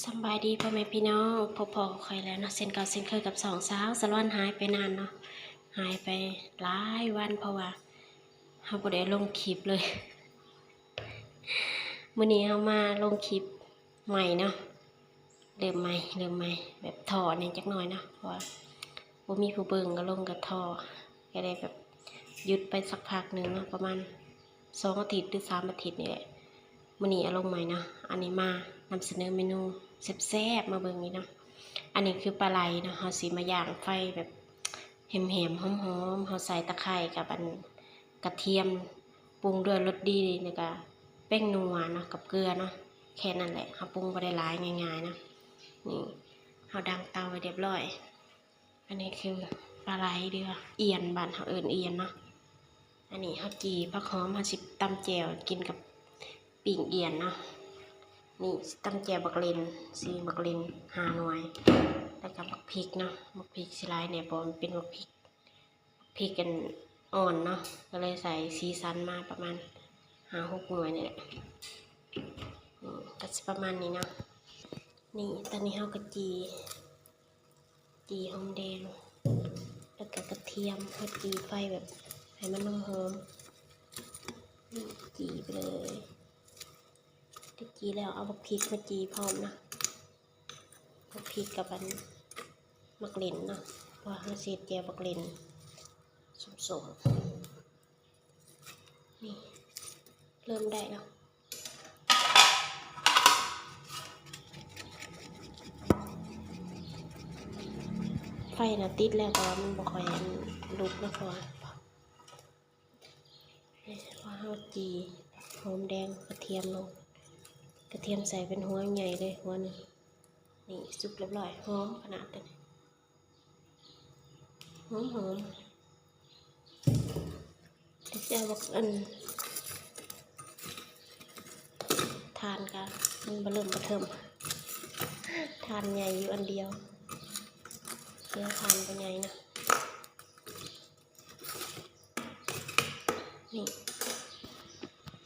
ສຳບາຍດີພໍ່ແມ່ພີ່ນ້ອງ ພົບພໍ້ກັບຂ້ອຍແລ້ວເນາະ ເຊັ່ນເກົ່າເຊັ່ນເຄີຍກັບຊ່ອງສາວສາລອນຫາຍໄປນານເນາະ. ຫາຍໄປຫຼາຍວັນ ເພາະວ່າເຮົາບໍ່ໄດ້ລົງຄລິບເລີຍ. ມື້ນີ້ເຮົາມາລົງຄລິບໃໝ່ເນາະ ເລີ່ມໃໝ່ ເລີ່ມໃໝ່ ແບບທໍ້ແດ່ຈັກໜ້ອຍເນາະ ເພາະວ່າບໍ່ມີຜູ້ເບິ່ງ ກໍລົງກໍທໍ້ ກໍໄດ້ແບບຢຸດໄປສັກພັກໜຶ່ງເນາະ ປະມານສອງອາທິດ ຫຼື ສາມອາທິດນີ້ແຫຼະ. ມື້ນີ້ເອົາລົງໃໝ່ເນາະ ອັນນີ້ມານຳສະເໜີເມນູແຊບໆ ມາເບິ່ງນີ້ເນາະ. ອັນນີ້ຄືປາໄຫຼເນາະ ເຮົາຊິມາຍ່າງໄຟແບບແຫມໆ ຫອມໆ ເຮົາໃສ່ຕະໄຄກັບອັນກະທຽມ ປຸງດ້ວຍລົດດີ ແລ້ວກະແປ້ງນົວເນາະ ກັບເກືອເນາະ ແຄ່ນັ້ນແຫຼະ ເຮົາປຸງບໍ່ໄດ້ຫຼາຍ ງ່າຍໆເນາະ. ນີ້ ເຮົາດັງເຕົາໄວ້ຮຽບຮ້ອຍ. ອັນນີ້ຄືປາໄຫຼ ຫຼືວ່າອ່ຽນ ບ້ານເຮົາເອີ້ນອ່ຽນເນາະ. ອັນນີ້ເຮົາຈີ່ຜັກຫອມ ເຮົາຊິຕຳແຈ່ວກິນກັບປີ້ງອ່ຽນເນາະ. ນີ້ຊິຕຳແຈ່ວບັກເຫຼັ່ນ ຊື້ບັກເຫຼັ່ນຫ້າໜ່ວຍ ແລ້ວກະບັກພິກເນາະ. ບັກພິກຊິຫຼາຍແດ່ ເພາະວ່າມັນເປັນບັກພິກ ພິກອັນອ່ອນເນາະ ກໍເລີຍໃສ່ສີສັນມາປະມານຫ້າຫົກໜ່ວຍນີ້ແຫຼະ. ອືມ ກໍຊິປະມານນີ້ເນາະ. ນີ້ ຕອນນີ້ເຮົາກໍຈີ່ ຈີ່ຫອມແດງ ແລ້ວກໍກະທຽມ ເຮົາຈີ່ໄຟແບບໃຫ້ມັນຫອມໆ ນີ້ ຈີ່ໄປເລີຍ. ຈີ່ແລ້ວເອົາບັກພິກມາຈີ່ພ້ອມເນາະ. ບັກພິກກັບອັນໝາກເຫຼັ່ນເນາະ ເພາະວ່າເຮົາຊິເຮັດແຈ່ວບັກເຫຼັ່ນສົ້ມໆ. ນີ້ ເລີ່ມໄດ້ແລ້ວ ໄຟນະຕິດແລ້ວ ແຕ່ວ່າມັນບໍ່ຄ່ອຍ ອັນ ລຸກເນາະ ເພາະວ່າ ນີ້ ພໍເຮົາຈີ່ຫອມແດງກະທຽມລົງ ກະທຽມໃສ່ເປັນຫົວໃຫຍ່ເລີຍ ຫົວໜຶ່ງ. ນີ້ ສຸກຮຽບຮ້ອຍ ຫອມຂະໜາດເລີຍ ຫອມໆ. ແລ້ວຊິເອົາບັກ ອັນ ຖ່ານກະມັນບໍ່ເລີ່ມບໍ່ເທີມ ຖ່ານໃຫຍ່ຢູ່ອັນດຽວ ເຫຼືອຖ່ານບໍ່ໃຫຍ່ນະ. ນີ້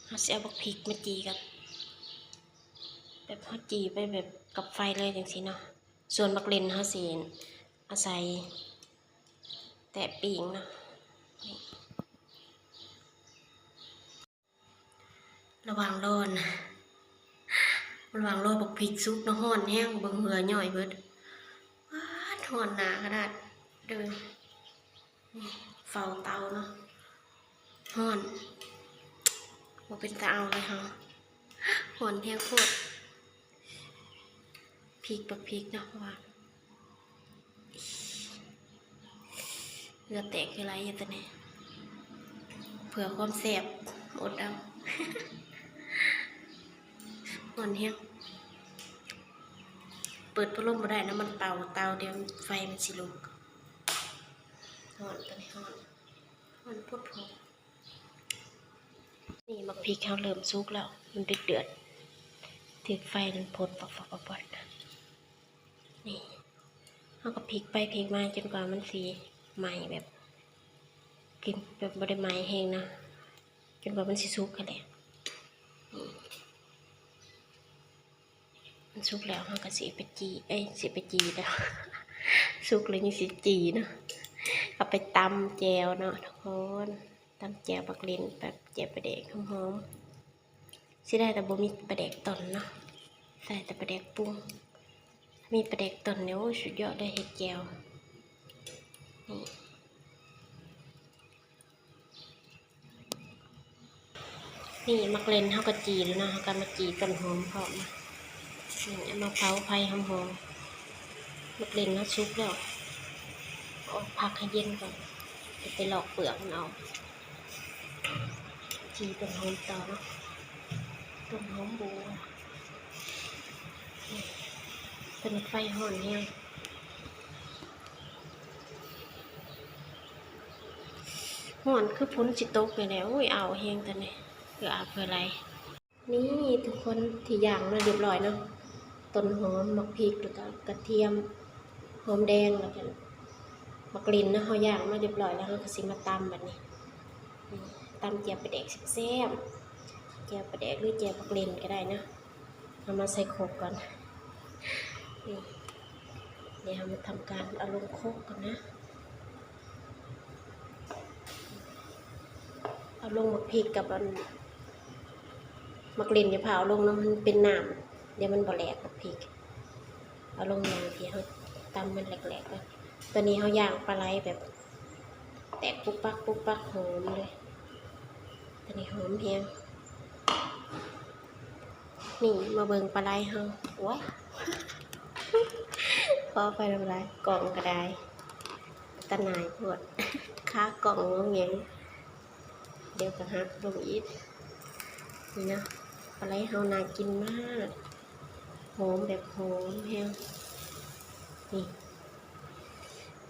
ເຮົາຊິເອົາບັກພິກມາຈີ່ກັບ ແບບເຮົາຈີ່ໄປແບບກັບໄຟເລີຍຈັ່ງຊີ້ເນາະ. ສ່ວນໝາກເຫຼັ່ນເຮົາຊິອາໄສແຕະປີ້ງເນາະ. ລະຫວ່າງລໍນະ ລະຫວ່າງລໍບັກພິກສຸກເນາະ ຮ້ອນແຮງ ເບິ່ງເຫື່ອຍ້ອຍເບິດ. ປາດ ຮ້ອນໜ້າຂະໜາດເດີ. ນີ້ ເຝົ້າເຕົາເນາະ ຮ້ອນ ບໍ່ເປັນຕາເອົາເລີຍເຮົາ ຮ້ອນແຮງໂພດ. ພິກ ບັກພິກເນາະ ເພາະວ່າ ເຫື່ອແຕກເຫື່ອໄຫຼຢູ່ຕອນນີ້ ເພື່ອຄວາມແຊບ ອົດເອົາ ຮ້ອນແຮງ. ເປີດພັດລົມບໍ່ໄດ້ນະ ມັນເປົ່າເຕົາ ດຽວໄຟມັນຊິລຸກ. ຮ້ອນ ຕອນນີ້ຮ້ອນ ຮ້ອນໂພດໂພ. ນີ້ ໝາກພິກເຮົາເລີ່ມສຸກແລ້ວ ມັນເດືອດໆ ຖືກໄຟມັນຟົດປັດໆ. ນີ້ ເຮົາກໍພິກໄປພິກມາຈົນກວ່າມັນຊິໄໝ້ ແບບ ກິນແບບບໍ່ໄດ້ໄໝ້ແຮງນະ ຈົນກວ່າມັນຊິສຸກຫັ້ນແຫຼະ. ນີ້ ມັນສຸກແລ້ວ ເຮົາກໍຊິໄປຈີ່ ເອີຍ ຊິໄປຈີ່ແລ້ວ ສຸກແລ້ວຍັງຊິຈີ່ເນາະ ເອົາໄປຕຳແຈ່ວເນາະທຸກຄົນ. ຕຳແຈ່ວບັກເຫຼັ່ນ ແບບແຈ່ວປາແດກຫອມໆ. ເສຍດາຍແຕ່ບໍ່ມີປາແດກຕ່ອນເນາະ ໃສ່ແຕ່ປາແດກປຸງ. ມີປາແດກຕ່ອນນີ້ ໂອ້ ສຸດຍອດເລີຍ ເຮັດແຈ່ວ. ນີ້ ນີ້ໝາກເຫຼັ່ນເຮົາກໍຈີ່ແລ້ວເນາະ ເຮົາກໍມາຈີ່ຕົ້ນຫອມພ້ອມນະ. ນີ້ ເອົາມາເຜົາໄຟຫອມໆ. ໝາກເຫຼັ່ນເຮົາສຸກແລ້ວ ເອົາພັກໃຫ້ເຢັນກ່ອນ ຈະໄປລອກເປືອກມັນອອກ. ຈີ່ຕົ້ນຫອມຕໍ່ເນາະ ຕົ້ນຫອມບົວ. ຕອນນີ້ໄຟຮ້ອນແຮງ ຮ້ອນຄືຝົນຊິຕົກນີ້ແຫຼະ. ໂອ້ຍ ອ້າວແຮງຕອນນີ້ ເຫື່ອອາບເຫື່ອໄຫຼ. ນີ້ທຸກຄົນ ທີ່ຍ່າງມາຮຽບຮ້ອຍເນາະ ຕົ້ນຫອມ ໝາກພິກ ແລ້ວກໍກະທຽມ ຫອມແດງ ແລ້ວກໍໝາກເຫຼັ່ນເນາະ ເຮົາຍ່າງມາຮຽບຮ້ອຍແລ້ວ ເຮົາກໍຊິມາຕຳບັດນີ້. ນີ້ ຕຳແຈ່ວປາແດກແຊບໆ ແຈ່ວປາແດກ ຫຼື ແຈ່ວໝາກເຫຼັ່ນກໍໄດ້ເນາະ. ເອົາມາໃສ່ຄົກກ່ອນ ນີ້ ດຽວເຮົາມາທຳການເອົາລົງຄົກກ່ອນນະ. ເອົາລົງໝາກພິກກັບອັນ ໝາກເລັ່ນ ຢ່າພາເອົາລົງນຳ ມັນເປັນນ້ຳ ດຽວມັນບໍ່ແຫຼກໝາກພິກ. ເອົາລົງຢ່າງທີ່ເຮົາຕຳມັນແຫຼກໆກ່ອນ. ຕອນນີ້ເຮົາຍ່າງປາໄຫຼແບບແຕກປຸກປັກປຸກປັກ ຫອມເລີຍ. ຕອນນີ້ຫອມແຮງ. ນີ້ມາເບິ່ງປາໄຫຼເຮົາ. ໂອ້ຍ ຂໍອະໄພນຳຫຼາຍ ກ້ອງກໍໄດ້ ຕາໜ່າຍໂພດ ຂາກ້ອງງົງແງງ ດຽວກໍຫັກລົງອີກ. ນີ້ນະ ປາໄຫຼເຮົາໜ້າກິນມາກ ຫອມແບບຫອມແຮງ. ນີ້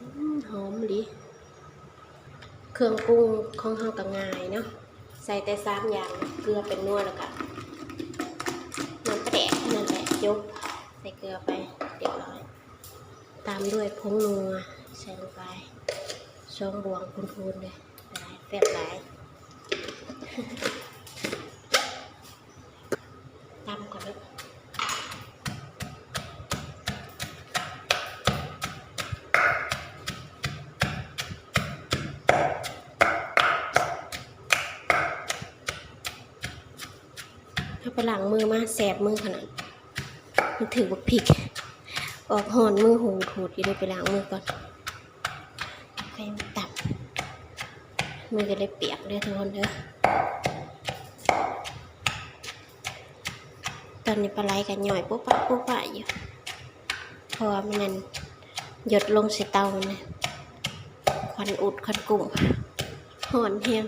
ອືມ ຫອມອີ່ຫຼີ. ເຄື່ອງປຸງຂອງເຮົາກໍງ່າຍເນາະ ໃສ່ແຕ່ສາມຢ່າງ ເກືອ ແປ້ງນົວ ແລ້ວກໍນ້ຳປາແດກ ເທົ່ານັ້ນແຫຼະ ຈົບ. ໃສ່ເກືອໄປ ຮຽບຮ້ອຍ ຕາມດ້ວຍຜົງນົວ ໃສ່ລົງໄປ ສອງບ່ວງ ພູນໆເລີຍ ຫຼາຍ ແຊບຫຼາຍ. ຕຳກ່ອນເນາະ. ເຮົາໄປລ້າງມືມາ ແສບມືຂະໜາດ ມັນຖືກບັກພິກອອກຮ້ອນ ມືຫູດໆຢູ່ເດ້. ໄປລ້າງມືກ່ອນ ຄ່ອຍມາຕຳ. ມືກໍເລີຍປຽກເດີທຸກຄົນເດີ. ຕອນນີ້ປາໄຫຼກໍຍ່ອຍປຸບປະປຸບປະຢູ່ ເພາະວ່າມັນນັ້ນ ຢົດລົງໃສ່ເຕົານະ ຄວັນອຸດຄວັນກຸ້ງ ຮ້ອນແຮງ.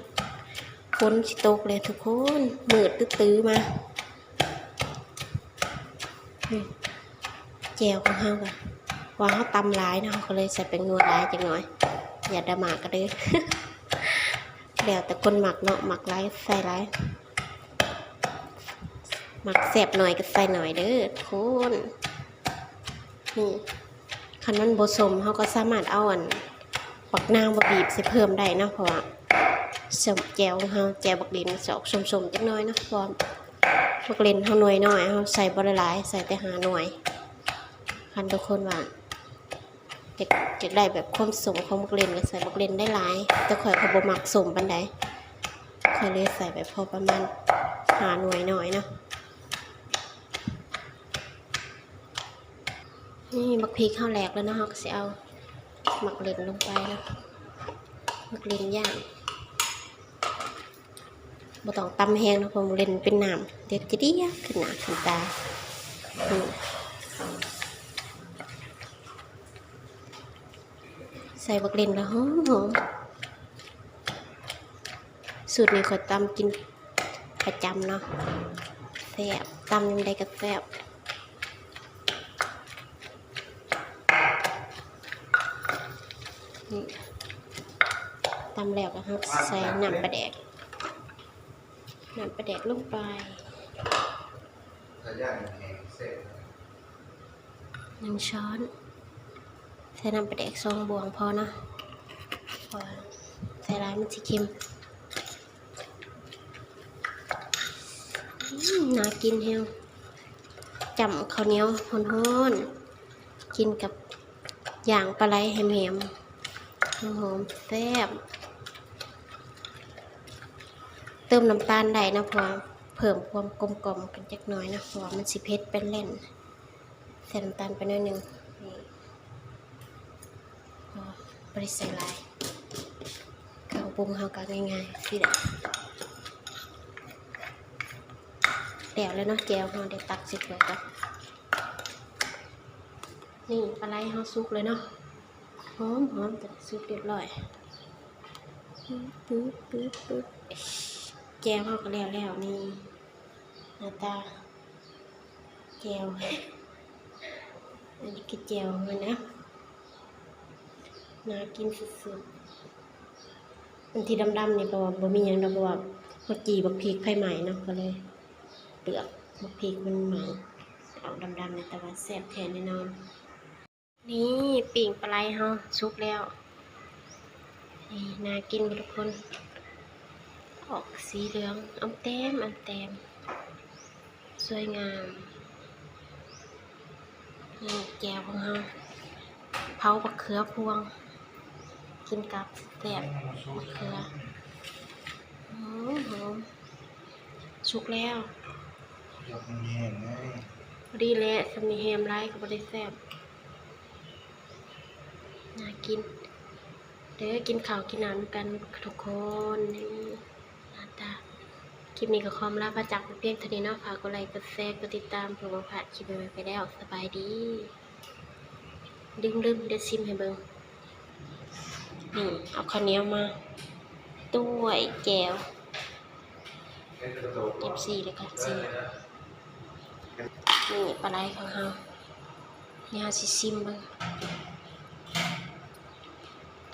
ຝົນຊິຕົກແລ້ວທຸກຄົນ ມືດຕື້ໆມາ. ນີ້ ແຈ່ວຂອງເຮົາກໍ ວ່າເຮົາຕຳຫຼາຍເນາະ ເຮົາກໍເລີຍໃສ່ແປ້ງນົວຫຼາຍຈັກໜ້ອຍ ຢ່າດຣາມາກັນເດີ. ແລ້ວແຕ່ຄົນມັກເນາະ ມັກຫຼາຍໃສ່ຫຼາຍ ມັກແຊບໜ້ອຍກໍໃສ່ໜ້ອຍເດີທຸກຄົນ. ນີ້ ຄັນມັນບໍ່ສົ້ມ ເຮົາກໍສາມາດເອົາອັນ ບັກນາວມາບີບໃສ່ເພີ່ມໄດ້ເນາະ ເພາະວ່າສົ້ມແຈ່ວຂອງເຮົາ ແຈ່ວບັກເລັ່ນຊິອອກສົ້ມໆຈັກໜ້ອຍເນາະ ເພາະວ່າບັກເລັ່ນເຮົາໜ່ວຍນ້ອຍ ເຮົາໃສ່ບໍ່ຫຼາຍໆ ໃສ່ແຕ່ຫ້າໜ່ວຍ. ຄັນທຸກຄົນວ່າ ຢາກ ຢາກໄດ້ແບບຄວາມສົ້ມຂອງໝາກເລັ່ນ ກໍໃສ່ໝາກເລັ່ນໄດ້ຫຼາຍ ແຕ່ຂ້ອຍ ຂ້ອຍບໍ່ມັກສົ້ມປານໃດ ຂ້ອຍເລີຍໃສ່ແບບພໍປະມານຫ້າໜ່ວຍນ້ອຍເນາະ. ນີ້ໝາກພິກເຮົາແຫຼກແລ້ວເນາະ ເຮົາກໍຊິເອົາໝາກເລັ່ນລົງໄປເນາະ ໝາກເລັ່ນຍ່າງ. ບໍ່ຕ້ອງຕຳແຮງເນາະ ເພາະໝາກເລັ່ນເປັນນ້ຳ ດຽວຈະດຽກຂຶ້ນໜ້າຂຶ້ນຕາ. ໃສ່ໝາກເລັ່ນແລ້ວຫອມໆ. ສູດນີ້ຂ້ອຍຕຳກິນປະຈຳເນາະ ແຊບ ຕຳຍາມໃດກໍແຊບ. ນີ້ ຕຳແລ້ວກໍເຮົາໃສ່ນ້ຳປາແດກ ນ້ຳປາແດກລົງໄປ ຖ້າຢ້ານແຫ້ງແຊບ ໜຶ່ງຊ້ອນ ໃສ່ນ້ຳປາແດກສອງບ່ວງພໍເນາະ ເພາະວ່າໃສ່ຫຼາຍມັນຊິເຄັມ. ອືມ ໜ້າກິນແຮງ ຈ້ຳເຂົ້າໜຽວຮ້ອນໆ ກິນກັບ ຍ່າງປາໄຫຼແຮມໆ ຫອມໆ ແຊບ. ເຕີມນ້ຳຕານໄດ້ເນາະ ເພາະວ່າເພີ່ມຄວາມກົມກ່ອມຂຶ້ນຈັກໜ້ອຍເນາະ ເພາະວ່າມັນຊິເຜັດໄປແລ້ນ. ໃສ່ນ້ຳຕານໄປໜ້ອຍໜຶ່ງ ນີ້ ພໍ ບໍ່ໄດ້ໃສ່ຫຼາຍ. ເຄື່ອງປຸງເຮົາກໍງ່າຍໆ ຊີ້ແຫຼະ. ແລ້ວແລ້ວເນາະ ແຈ່ວເຮົາ ດຽວຕັກໃສ່ຖ້ວຍກ່ອນ. ນີ້ປາໄຫຼເຮົາສຸກແລ້ວເນາະ ຫອມໆ ສຸກຮຽບຮ້ອຍ. ປຶບ ປຶບ ປຶບ ແຈ່ວເຮົາກໍແລ້ວແລ້ວ. ນີ້ໜ້າຕາແຈ່ວ ອັນນີ້ຄືແຈ່ວເຮົານະ ໜ້າກິນສຸດໆ. ອັນທີ່ດຳໆນີ້ ເພາະວ່າບໍ່ມີຫຍັງດອກ ເພາະວ່າເຮົາຈີ່ບັກພິກໄຟໄໝ້ເນາະ ກໍເລີຍເປືອກບັກພິກມັນໄໝ້ອອກດຳໆນີ້ ແຕ່ວ່າແຊບແທ້ແນ່ນອນ. ນີ້ ປີ້ງປາໄຫຼເຮົາສຸກແລ້ວ ນີ້ ໜ້າກິນບໍ່ທຸກຄົນ ອອກສີເຫຼືອງອຳແຕ້ມ ອຳແຕ້ມ ສວຍງາມ. ນີ້ແຈ່ວຂອງເຮົາ ເຜົາບັກເຂືອພວງ ກິນກັບແຊບ ບັກເຂືອ ຫອມໆ ສຸກແລ້ວ ຢາກແຫ້ງໆ ພໍດີແຫຼະ ສ່ຳນີ້ແຮມຫຼາຍກໍບໍ່ໄດ້ແຊບ ໜ້າກິນເດີ ກິນເຂົ້າກິນນ້ຳນຳກັນທຸກຄົນ ນີ້ ໜ້າຕາ ຄລິບນີ້ກໍຂໍອຳລາພາຈາກພຽງເທົ່ານີ້ເນາະ ຝາກກົດໄລ ກົດແຊ ກົດຕິດຕາມ ເພື່ອບໍ່ພາດຄລິບໃໝ່ໆໄປແລ້ວ ສະບາຍດີ. ລືມໆ ດຽວຊິມໃຫ້ເບິ່ງ ນີ້ ເອົາເຂົ້າໜຽວມາ ຕ້ວຍແຈ່ວ ເອັຟຊີ ແລ້ວກໍຊິ ນີ້ປາໄຫຼຂອງເຮົາ ນີ້ເຮົາຊິຊິມເບິ່ງ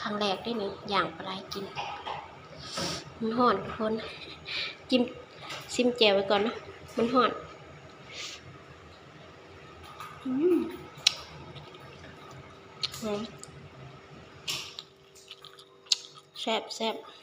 ຄັ້ງແລກເດ້ນີ້ ຍ່າງປາໄຫຼກິນ ມັນຮ້ອນທຸກຄົນ ຈິ້ມ ຊິມແຈ່ວໄວ້ກ່ອນເນາະ ມັນຮ້ອນ ອືມ ຫອມ ແຊບໆ.